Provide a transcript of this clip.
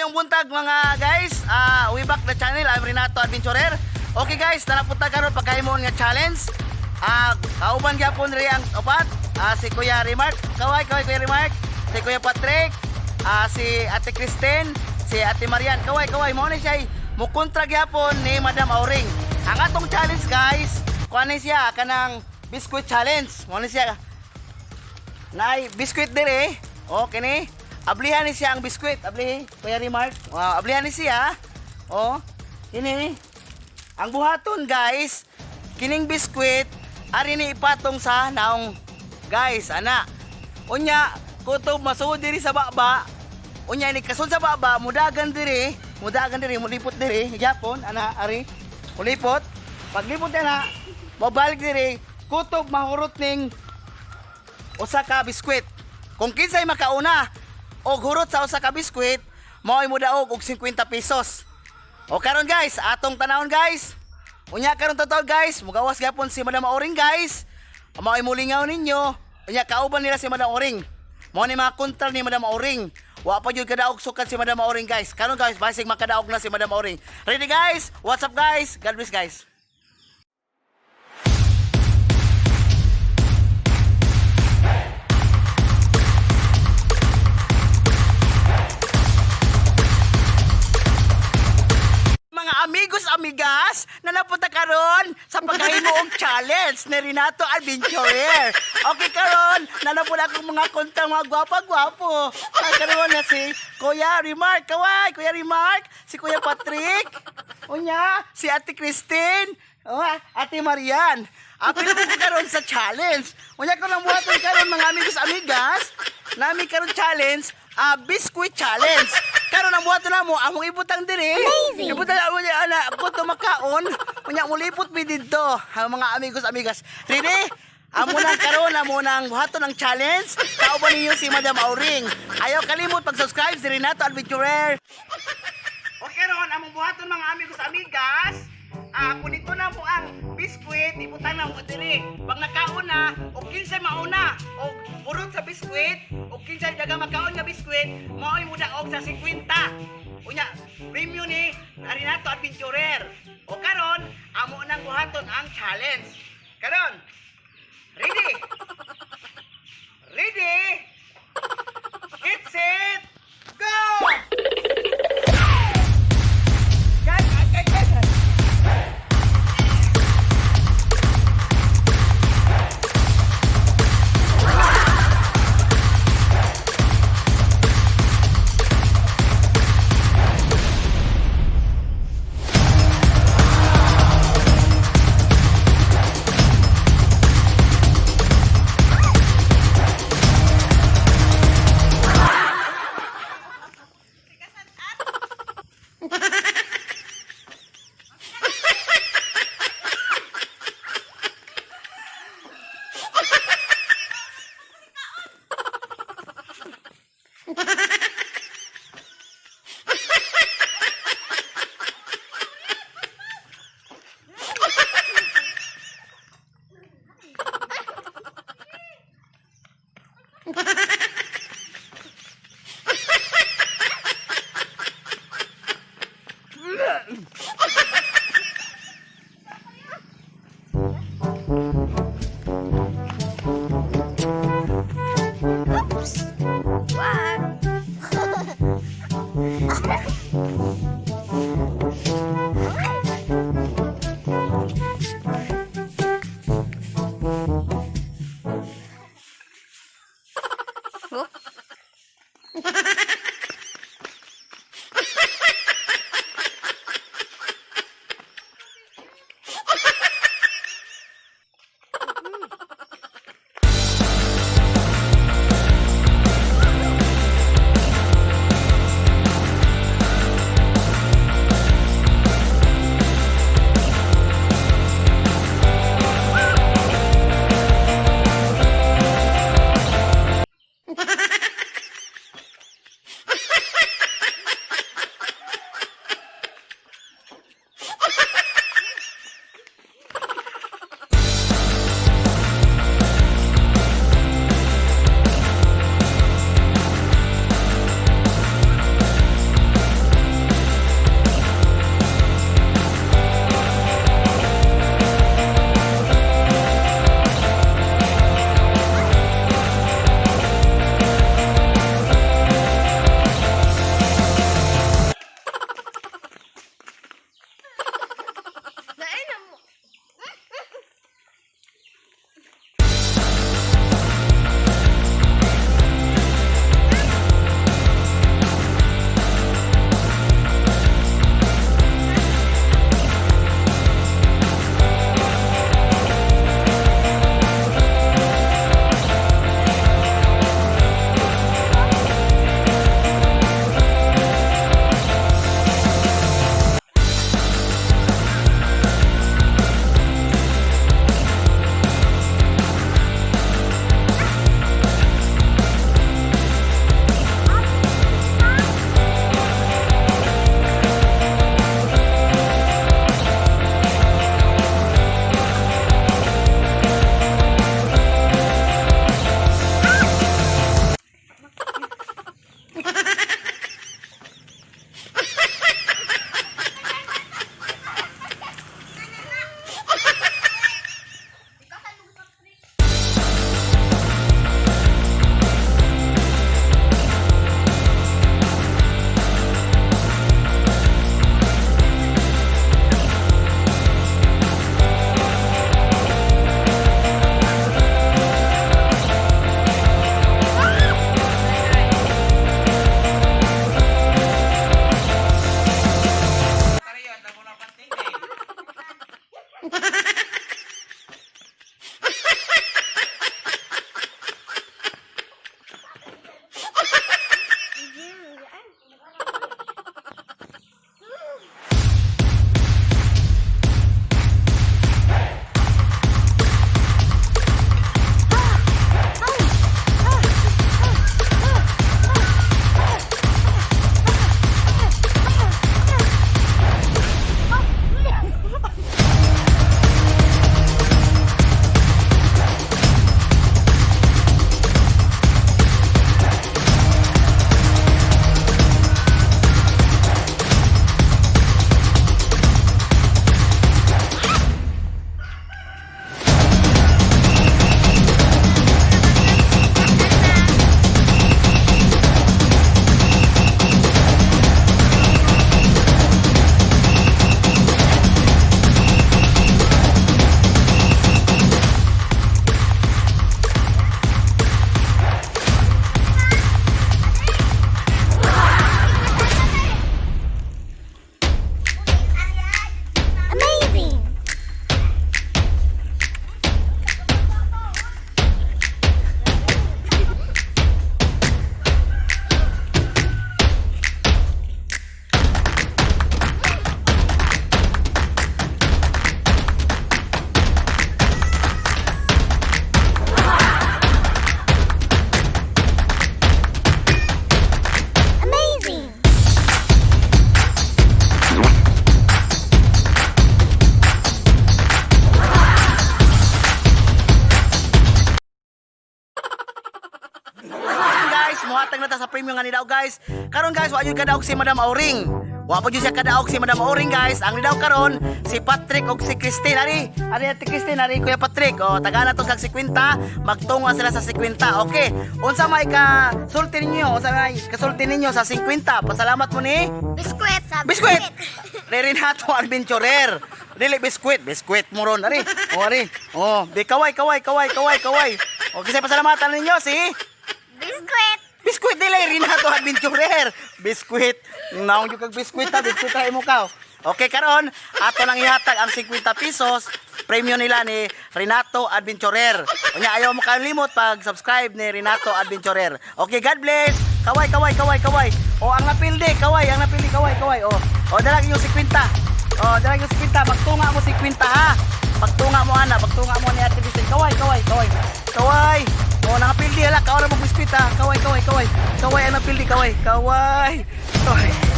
Maayong buntag, mga guys. We back the channel. I'm Renato Adventurer. Okay guys, tara, punta karon pagkahimon nga challenge. Kauban gyapon ri ang upat. Si Kuya Remark. Kaway, kaway, Kuya Remark. Si Kuya Patrick, si Ate Kristen, si Ate Marian. Kaway, kaway. Mao ni siya mukontra gyapon ni Madam Auring. Ang atong challenge, guys, kuan ni siya kanang biscuit challenge. Mao ni siya. Nay, biscuit dire. Okay ni. Ablihan ni siya ang biscuit. Ablihi, Kuya Remark. Wow, ablihan ni siya. Oh, ini. Ang buhaton, guys, kining biscuit ari ni ipatong sa naong, guys, ana. Unya, kutob masuod diri sa baba. Unya ni kasud sa baba, mudagan diri, mulipot diri, gyapon ana ari. Mulipot. Paglipot na, mobalik diri, kutob mahurot ning usa ka biskwit. Kung kinsay makauna og hurot sa usa ka biskwit, mao'y modaog og 50 pesos. O karon guys, atong tanawon, guys. Unya karon totoo, guys, mugawas gyapon si Madam Oring, guys. Mao'y mulingaw ninyo. Unya kauban nila si Madam Oring. Mao ni mga kontra ni Madam Oring. Wa pa jud kadaog sukad si Madam Oring, guys. Karon guys, basig makadaog na si Madam Oring. Ready, guys? What's up, guys? God bless, guys. Mga amigos, amigas, na napunta karon sa paghahimo og challenge ni Renato Adventurer. Okay, karon, nanapunta akong mga kontang mga gwapa-gwapo. Ay, karon na si Kuya Remark, kaway, Kuya Remark, si Kuya Patrick, unya, si Ate Christine, oh, Ate Marian. Apil ko karon sa challenge. Unya ko lang buhaton karon, mga amigos, amigas, nami karon challenge, biscuit challenge. Karon ang buhaton namo, among ibutang diri. Ibutang amo niya ana, ko to makaon. Unya mulipot mi didto, ha, mga amigos, amigas. Ready? Amo nang karon, amo nang buhaton ang challenge. Kauban ninyo si Madam Auring. Ayaw kalimot pag-subscribe si Renato Adventurer. Okay ron, among buhaton, mga amigos, amigas. Kunito na mo ang biskwit, ibutang na mo diri. Pag nakaon na, o kinsay mauna, o purot sa biskwit, o kinsay daga makaon nga biskwit, mao'y mudaog sa 50. Unya, premyo ni Renato Adventurer. O karon, amo nang buhaton ang challenge. Karon, ready? Ready? Get set, go! Guys, guys, guys. Oops. What? Oh. kadaog, guys. Karon, guys, wa jud kadaog si Madam Auring. Wa pa jud siya kadaog si Madam Auring, guys. Ang nidaog karon si Patrick og si Christine. Ari, ari Ate Christine, ari Kuya Patrick. O, tagana to kag 50, magtunga sila sa 50. Okay. Unsa may ka sulti ninyo? Unsa may kasulti ninyo sa 50? Pasalamat mo ni Biskwit sa Biskwit! Ni Renato Adventurer. Dili biskwit, biskwit mo ron. Ari, o ari. O, di kaway, kaway, kaway, kaway, kaway. O, kasi pasalamatan ninyo si Biskwit. Biskwit dili Renato Adventurer. Biskwit. Naong jud kag biskwit ha, biskwit ha imo ka. Okay, karon ato lang ihatag ang 50 pesos premyo nila ni Renato Adventurer. Unya ayaw mo kalimot pag subscribe ni Renato Adventurer. Okay, God bless. Kaway, kaway, kaway, kaway. O ang napildi, kaway, ang napildi, kaway, kaway. O, o dalag inyong 50. O, dalag inyong 50. Magtunga mo 50 ha. Pagtunga mo ana, pagtunga mo ni Ate Vicente. Kaway, kaway, kaway. Kaway. O, nakapildi hala, kaway mo biskwit ha. Kaway, kaway, kaway. Kaway ang napildi, kaway. Kaway. Kaway.